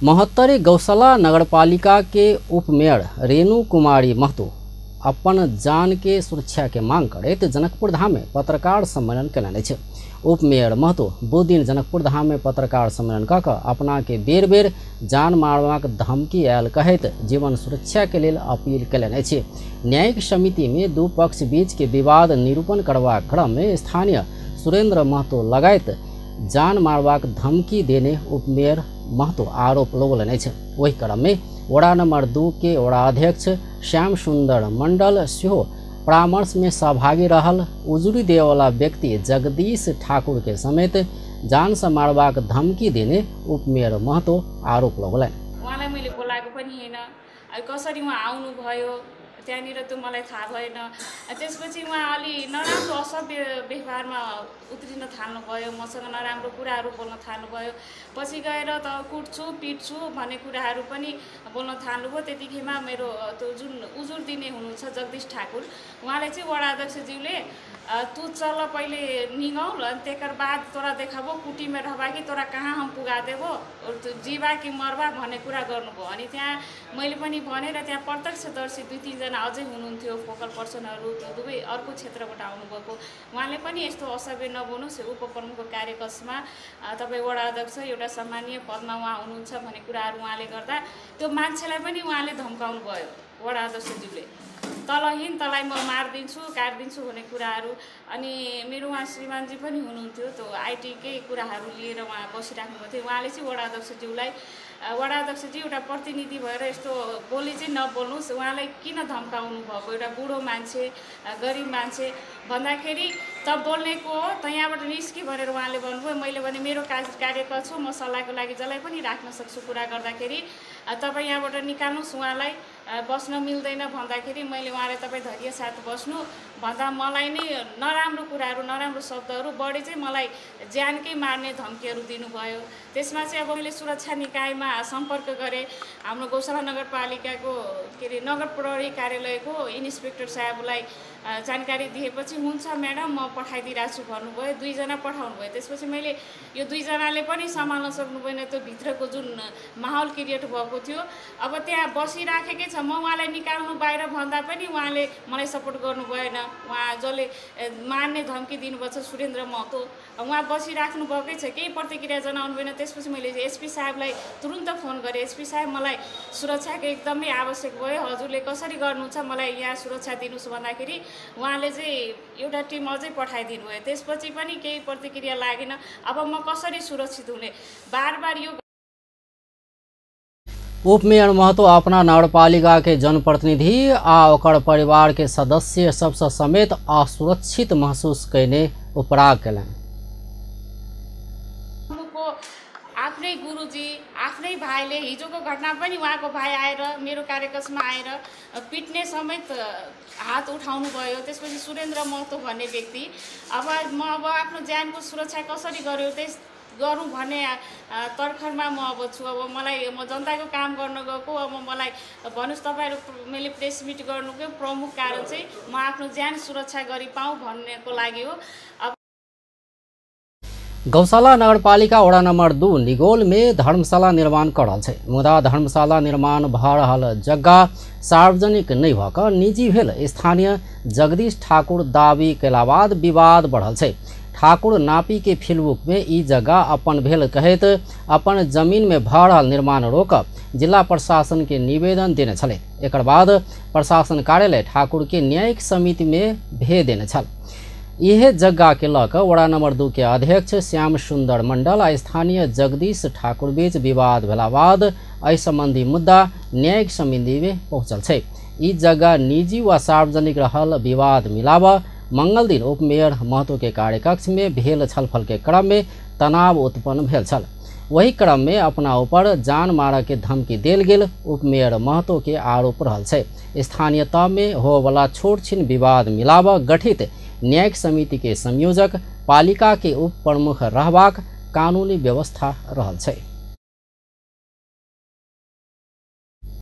महोत्तरी गौशाला नगरपालिका के उपमेयर रेणु कुमारी महतो अपन जान के सुरक्षा के मांग करैत जनकपुर धाम में पत्रकार सम्मेलन कयलनि अछि। उपमेयर महतो बुधदिन जनकपुर धाम में पत्रकार सम्मेलन कऽ कऽ अपना के बेर बेर जान मारबाक धमकी आयल कहैत जीवन सुरक्षा के लेल अपील कयलनि अछि। न्यायिक समिति में दू पक्ष बीच के विवाद निरूपण करबाक क्रम में स्थानीय सुरेंद्र महतो लगायत जान मारबाक धमकी देने उपमेयर महतो आरोप लगौलनि अछि। ओहि क्रम में वडा नंबर 2 के वडा अध्यक्ष श्याम सुंदर मंडल सेहो परामर्श में सहभागी रहल उजुरी देवला व्यक्ति जगदीश ठाकुर के समेत जान से मारबाक धमकी देने उपमेयर महतो आरोप लगौलनि। उहाँलाई मैले बोलाएको पनि होइन, कसरी उहाँ आउनुभयो त्यहाँनिर त्यो मलाई थाहा भएन। त्यसपछि उहाँ अलि नराम्रो असभ्य व्यवहारमा उत्रिन थाल्नुभयो, मसँग नराम्रो कुराहरू बोल्न थाल्नुभयो। पछि गएर त कुट्छु पिट्छु भन्ने कुराहरू पनि बोल्न थाल्नुभयो। त्यतिखेमा मेरो त्यो जुन उजुर दिने हुनुहुन्छ जगदीश ठाकुर, उहाँले चाहिँ वडा अध्यक्षज्यूले तू चल पहिले निगाउल अनि तेकर बाद तोरा देखाबो कुटीमे रहबा कि तोरा कहाँ हम पुगा देबो, जीवा कि मरबा भन्ने कुरा गर्नुभयो। अनि त्यहाँ मैले पनि भनेर त्यहाँ प्रत्यक्षदर्शी 2-3 जना अझै हुनुहुन्थ्यो फोकल पर्सनहरू, त्यो दुवै अर्को क्षेत्रबाट आउनुभएको, उहाँले पनि यस्तो असभ्य नबोल्नुहोस्, उपप्रमुखको कार्यकक्षमा तपाईँ वडा अध्यक्ष एउटा सम्मानीय पदमा उहाँ हुनुहुन्छ भन्ने कुराहरू उहाँले गर्दा त्यो मान्छेलाई पनि उहाँले धम्काउनु भयो वडा अध्यक्षज्यूले, तलहीन तँलाई म मारिदिन्छु काटिदिन्छु भन्ने कुराहरू। अनि मेरो उहाँ श्रीमानजी पनि हुनुहुन्थ्यो, त्यो आइटीकै कुराहरू लिएर उहाँ बसिराख्नुभएको थियो। उहाँले चाहिँ वडा अध्यक्षज्यूलाई, वडा अध्यक्षज्यू एउटा प्रतिनिधि भएर यस्तो बोली चाहिँ नबोल्नुहोस्, उहाँलाई किन धम्काउनु भएको, एउटा बुढो मान्छे गरिब मान्छे भन्दाखेरि त बोल्नेको हो त यहाँबाट निस्कि भनेर उहाँले भन्नुभयो। मैले भने मेरो कार्यकक्ष हो, म सल्लाहको लागि जसलाई पनि राख्न सक्छु कुरा गर्दाखेरि तपाईँ यहाँबाट निकाल्नुहोस् उहाँलाई, बस्न मिल्दैन भन्दाखेरि मैले उहाँलाई तपाईँ धैर्य साथ बस्नु भन्दा मलाई नै नराम्रो कुराहरू नराम्रो शब्दहरू बढी चाहिँ मलाई ज्यानकै मार्ने धम्कीहरू दिनुभयो। त्यसमा चाहिँ अब मैले सुरक्षा निकायमा सम्पर्क गरेँ। हाम्रो गौशाला नगरपालिकाको के अरे नगर प्रहरी कार्यालयको इन्सपेक्टर साहबलाई जानकारी दिएपछि हुन्छ म्याडम म पठाइदिइरहेको छु भन्नुभयो। 2जना पठाउनु भयो। त्यसपछि मैले यो 2जनाले पनि सम्हाल्न सक्नु भएन त्यो भित्रको जुन माहौल क्रिएट भएको थियो। अब त्यहाँ बसिराखेकै छ, म उहाँलाई निकाल्नु बाहिर भन्दा पनि उहाँले मलाई सपोर्ट गर्नु भएन। उहाँ जसले मार्ने धम्की दिनुभएको छ सुरेन्द्र महतो, उहाँ बसिराख्नु भएकै छ, केही प्रतिक्रिया जनाउनु भएन। त्यसपछि मैले एसपी साहबलाई तुरुन्त फोन गरेँ, एसपी साहब मलाई सुरक्षाको एकदमै आवश्यक भयो, हजुरले कसरी गर्नुहुन्छ मलाई यहाँ सुरक्षा दिनुहोस् भन्दाखेरि उहाँले चाहिँ एउटा टिम अझै पठाइदिनु भयो। त्यसपछि पनि केही प्रतिक्रिया लागेन। अब म कसरी सुरक्षित हुने, बार बार यो उपमेयर महतो अपना नगरपालिका के जनप्रतिनिधि आ ओकर परिवार के सदस्य सबसे समेत असुरक्षित महसूस कयने उपराग कयलनि। आफ्नै गुरुजी आफ्नै भाइले हिजोको घटना पनि उहाँको भाइ आएर मेरो कार्यकक्षमा आएर पिट्ने समेत हात उठाउनु भयो। त्यसपछि सुरेन्द्र महतो भन्ने व्यक्ति, अब म अब आफ्नो ज्यानको सुरक्षा कसरी गर्यो त्यस गरौँ भन्ने तर्खरमा म अब छु। अब मलाई म जनताको काम गर्न गएको, अब मलाई भन्नुहोस् तपाईँहरू, मैले प्रेस मिट गर्नुको प्रमुख कारण चाहिँ म आफ्नो ज्यान सुरक्षा गरी पाऊँ भन्नेको लागि हो। अब गौशाला नगरपालिका वडा नंबर 2 निगोल में धर्मशाला निर्माण कर रहल छै, मुदा धर्मशाला निर्माण भ रहल जग्गा सार्वजनिक नहि भ क निजी भेल स्थानीय जगदीश ठाकुर दावी कयला बाद विवाद बढ़ल छै। ठाकुर नापी के फेसबुक में ई जगह अपन भेल कहैत अपन जमीन में भ रहल निर्माण रोक जिला प्रशासन के निवेदन देने छलै। एकर बाद प्रशासन कार्यालय ठाकुर के न्यायिक समिति में भेज देने छल। यह जगह के लऽ कऽ वडा नंबर 2 के अध्यक्ष श्याम सुंदर मंडल आ स्थानीय जगदीश ठाकुर बीच विवाद भेला बाद एहि संबंधी मुद्दा न्यायिक समिति में पहुँचल छै। ई जगह निजी व सार्वजनिक रहल विवाद मिलाब मंगल दिन उपमेयर महतो के कार्यकक्ष में भेल छलफल के क्रम में तनाव उत्पन्न भेल छल। वही क्रम में अपना ऊपर जान मारऽ के धमकी देल गेल उपमेयर महतो के आरोप रहल छै। स्थानीय तह में होवला छोट छिन विवाद मिलाब गठित न्यायिक समिति के संयोजक पालिका के उप प्रमुख रहबाक कानूनी व्यवस्था रहल छै।